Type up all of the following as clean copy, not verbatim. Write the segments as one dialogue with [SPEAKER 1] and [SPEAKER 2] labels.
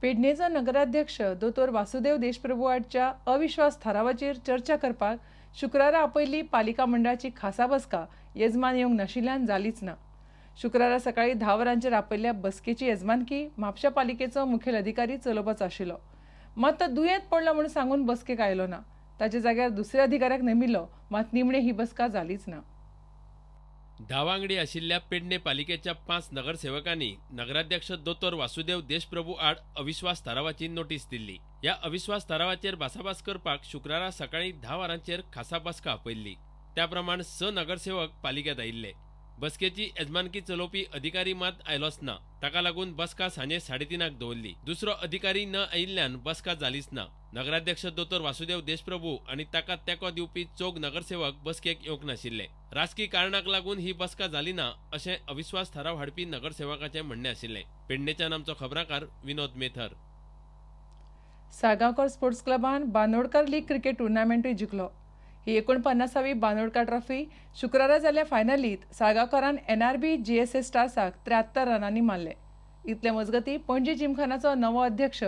[SPEAKER 1] पेडणेचो नगराध्यक्ष दोतोर वासुदेव देशप्रभू आडच्या अविश्वास थारावाचेर चर्चा करपाक शुक्रारा आपयल्ली पालिका मंडळाची खासा बसका येजमान येवंक नाशिल्ल्यान जालीच ना. शुक्रारा सकाळी 10 वरांचेर आपयल्ल्या बसकेची येजमानकी म्हापशा पालिकेचो मुखेल अधिकारी चलोवपाचो आशिल्लो. मात तो दुयेंत पडलो म्हूण सांगून बसकेक आयलो ना. ताच्या जाग्यार दुसऱ्या अधिकाऱ्याक नेमिल्लो, मात निमणे ही बसका जालीच ना.
[SPEAKER 2] 10 वांगडी आशिल्ल्या पेडणे पालिकेच्या 5 नगरसेवकांनी नगराध्यक्ष दोतोर वासुदेव देशप्रभू आड अविश्वास थारावाची नोटीस दिल्ली. ह्या अविश्वास थारावाचेर भासाभास करपाक शुक्रारा सकाळी 10 वरांचेर खासा बसका आपयल्ली. त्या प्रमाण 6 नगरसेवक पालिकेत आयिल्ले. बसकेची येजमानकी चलोवपी अधिकारी मात आयलोच ना. ताका लागून बसका सांजे 3:30 दवरली. दुसरो अधिकारी न आयिल्ल्यान बसका जालीच ना. नगराध्यक्ष दोतोर वासुदेव देशप्रभू आनी ताका तेंको दिवपी 4 नगरसेवक बसकेक येवंक नाशिल्ले. राजकी कारणाक लागून ही बसका जाली ना अशें अविश्वास थाराव हाडपी नगरसेवकाचें म्हणणें आशिल्लें. पेडणेच्यान आमचो खबराकार विनोद मेथर.
[SPEAKER 1] साळगांवकर स्पोर्ट्स क्लबान बांदोडकर लीग क्रिकेट टुर्नामेंटूय जिखलो. ही 49वी बांदोडकर ट्रॉफी शुक्रारा जाल्ल्या फायनलींत साळगांवकरान एनआरबी जीएसएस स्टार्साक 73 रनांनी मारले. इतले मजगती पणजी जिमखानाचो नवो अध्यक्ष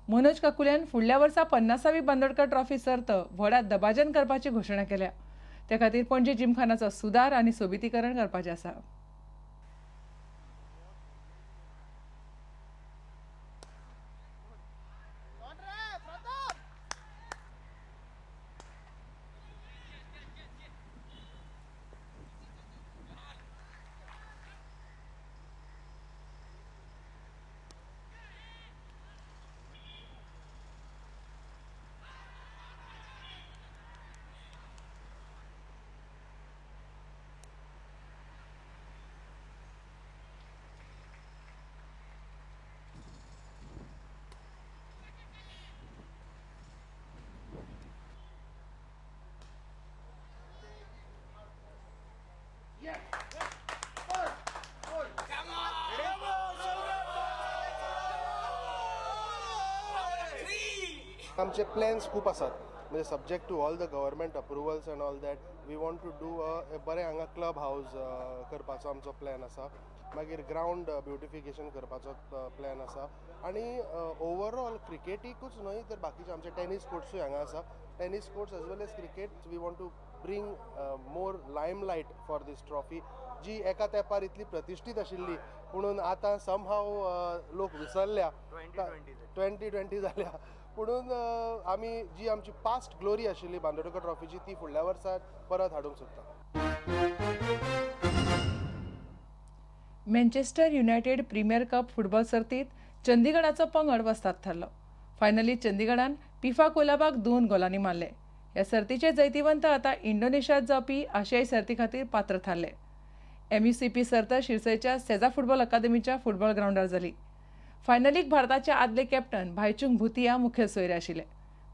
[SPEAKER 1] मनोज काकुल्यान फुडल्या वर्सा 50वी बांदोडकर ट्रॉफी सर्त व्हडा दबाज्यान करपाची घोशणा केल्या. ते खातीर पणजी जिमखानाचो सुदार आनी सोबितीकरण करपाचें आसा.
[SPEAKER 3] आमचे प्लॅन्स खूब आसात, म्हणजे subject to all the government approvals and all that we want to do a बरें हांगा क्लब हावज करपाचो आमचो प्लॅन आसा. मागीर ग्रावंड ब्युटिफिकेशन करपाचो प्लॅन आसा आनी ओवरऑल क्रिकेटीकूच न्हय तर बाकीचे आमचे टेनीस कोर्ट्सूय हांगा आसा. Tennis courts as well as cricket we want to bring more limelight for this trophy जी एका तेंपार इतली प्रतिश्ठीत आशिल्ली पुणून आतां समहाव लोक विसरल्या. 2020 जाल्या पुणून आमी जी आमची पास्ट ग्लोरी आशिल्ली बांदोडकर ट्रॉफीची ती फुडल्या वर्सा परत हाडूंक सोदता.
[SPEAKER 1] Manchester United Premier Cup football सर्तीत चंदीगडाचो पंगड वस्ताद थारलो. फायनलीत चंदीगडान पिफा कोलाबाक 2 गोलांनी मारले. ह्या सर्तीचे जैतिवंत आतां इंडोनेशियांत जावपी आशियाई सर्ती खातीर पात्र थारले. एमयूसीपी सर्त शिरसयच्या सेजा फुटबॉल अकादमीच्या फुटबॉल ग्रावंडार जाली. फायनलीक भारताचे आदले कॅप्टन भायचुंग भुतिया मुखेल सोयरे आशिल्ले.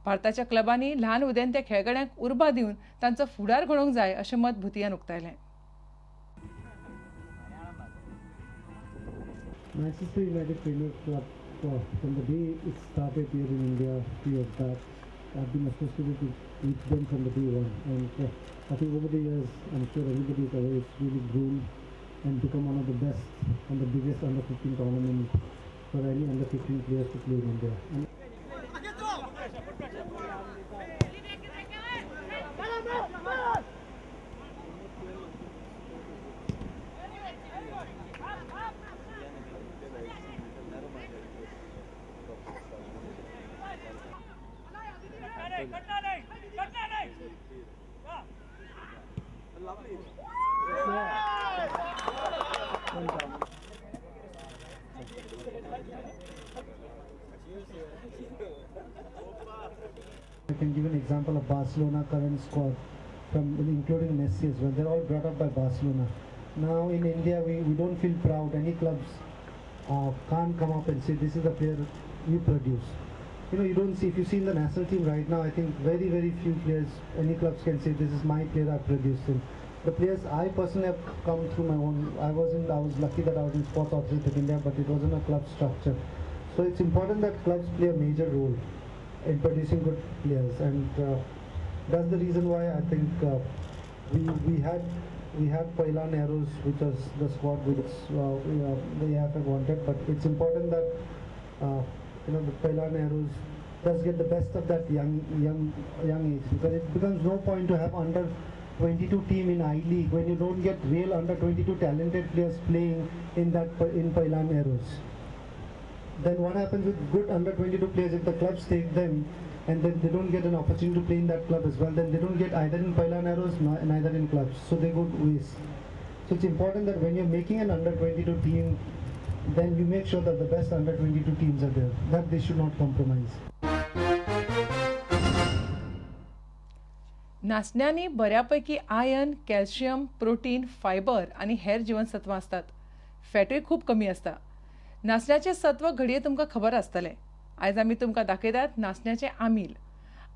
[SPEAKER 1] भारताच्या क्लबांनी ल्हान उदेंत्या खेळगड्यांक उर्बा दिवन तांचो फुडार घडोवंक जाय अशें मत भुतियान उक्तायलें.
[SPEAKER 4] Manchester United Premier Club, from the day it started here in India 2 years back, I've been associated with them from the day one, and I think over the years, I'm sure everybody is aware, it's really grown and become one of the best and the biggest under 15 tournament for any under 15 players to play in India. And I can give an example of Barcelona current squad, from including Messi as well. They're all brought up by Barcelona. Now in India, we don't feel proud. Any clubs can't come up and say this is the player we produce. You know, you don't see, if you see in the national team right now, I think very, very few players, any clubs can say this is my player, I produced him. The players I personally have come through my own. I was lucky that I was in Sports Authority of India, but it wasn't a club structure. So it's important that clubs play a major role in producing good players, and that's the reason why I think we had Pailan Arrows, which was the squad which the AFF wanted. But it's important that you know, the Pailan Arrows does get the best of that young age, because it becomes no point to have under 22 team in I-League when you don't get real under 22 talented players playing in that in Pailan Arrows. Then what happens with good under 22 players if the clubs take them and then they don't get an opportunity to play in that club as well, then they don't get either in Pailan Arrows neither in clubs, so they go to waste. So it's important that when you're making an under 22 team, then you make sure that the best under 22 teams are there, that they should not compromise.
[SPEAKER 1] नाचण्यांनी बऱ्यापैकी iron, calcium, protein, fibre आनी हेर जीवनसत्वां आसतात. फॅटूय खूब कमी आसता. नाचण्याचें सत्व घडये तुमकां खबर आसतलें. आयज आमी तुमकां दाखयतात नाचण्याचें आमील.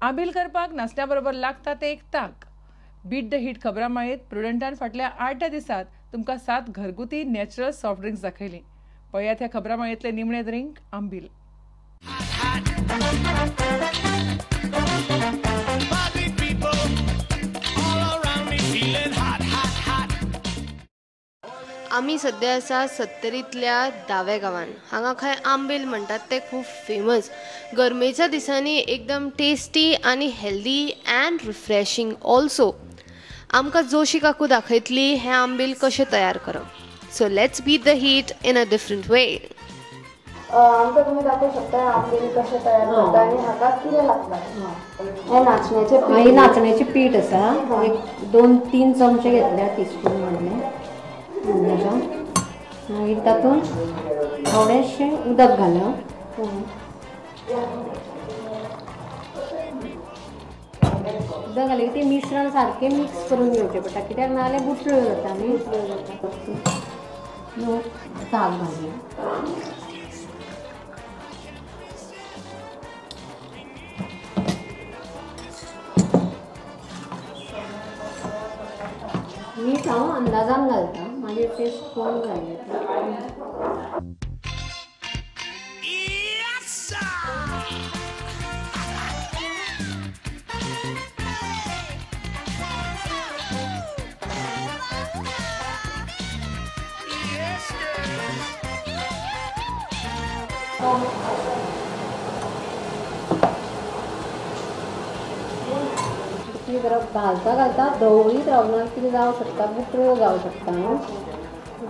[SPEAKER 1] आमील करपाक नाचण्या बरोबर लागता तें एक ताक. बीट the heat खबरां माळेंत प्रुडंटान फाटल्या 8 दिसांत तुमकां 7 घरगुती नॅचरल सॉफ्ट ड्रिंक्स दाखयलीं. पळयात ह्या खबरां माळेंतलें निमणें ड्रिंक आंबील.
[SPEAKER 5] आमी सद्या आसा सत्तरींतल्या दाव्या गांवान. हांगा खंय आंबील म्हणटात ते खूब फेमस. गरमेच्या दिसांनी एकदम टेस्टी आनी हेल्दी अँड रिफ्रेशींग ऑल्सो. आमकां जोशी काकू दाखयतली हें आंबील कशें तयार करप. So let's beat the heat in a different way.
[SPEAKER 6] आमकां तुमी दाखोवंक शकता आंबील कशें तयार करता आनी हाका कितें लागता? हें नाचण्याचें पीठ.
[SPEAKER 7] हें नाचण्याचें पीठ आसा. एक 2-3 चमचे घेतल्या, टिस्पून म्हणलें. मागीर तातूंत थोडेंशें उदक घालप. उदक घालें की तें मिश्रण सारकें मिक्स करून घेवचें पडटा, कित्याक ना जाल्यार गुठळ्यो जाता. न्ही, ताक घालून मीठ हांव अंदाजान घालता, मागीर टेस्ट कोण घालता. घालता घालता धवळीत रावना कितें जावं शकता, गुठळ्यो जावं शकता. न्हू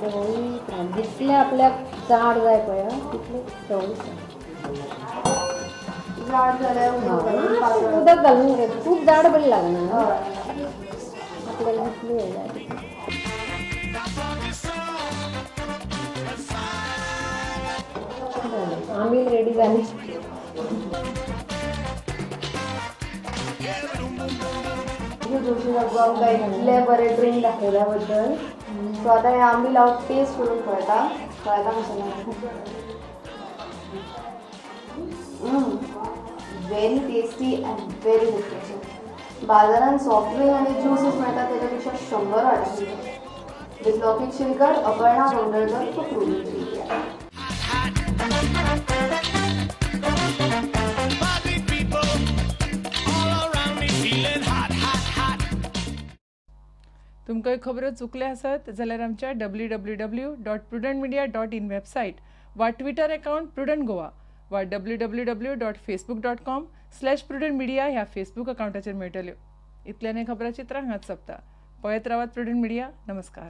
[SPEAKER 7] धवळीत राव, जितलें आपल्याक जाड जाय पळय तितलें धवळीत
[SPEAKER 6] जाड जाल्यार
[SPEAKER 7] उदक घालून खूब जाड बरें लागना आपल्याक जितलें जाय. आमील रेडी जाली.
[SPEAKER 6] जोशी काकू आमकां इतले बरे ड्रिंक दाखयल्या बद्दल. सो आतां हें आंबील हांव टेस्ट करून पळयता, पळयता कशें लागता. Very tasty and very refreshing. बाजारान सॉफ्ट ड्रिंक आनी ज्युसीस मेळटा तेच्या पेक्षा 100 वाट्यांनी. With Lokit Shilkar, Aparna Gondalkar for Prudent Media.
[SPEAKER 1] तुमकां खबरो चुकल्या आसत जाल्यार आमच्या www.prudentmedia.in website वा ट्विटर अकाउंट प्रुडंट गोवा वा www.facebook.com/prudentmedia ह्या फेसबूक अकाउंटाचेर मेळटल्यो. इतल्यान हें खबराचित्र हांगाच सोंपता. पळयत रावात प्रुडंट मिडिया. नमस्कार.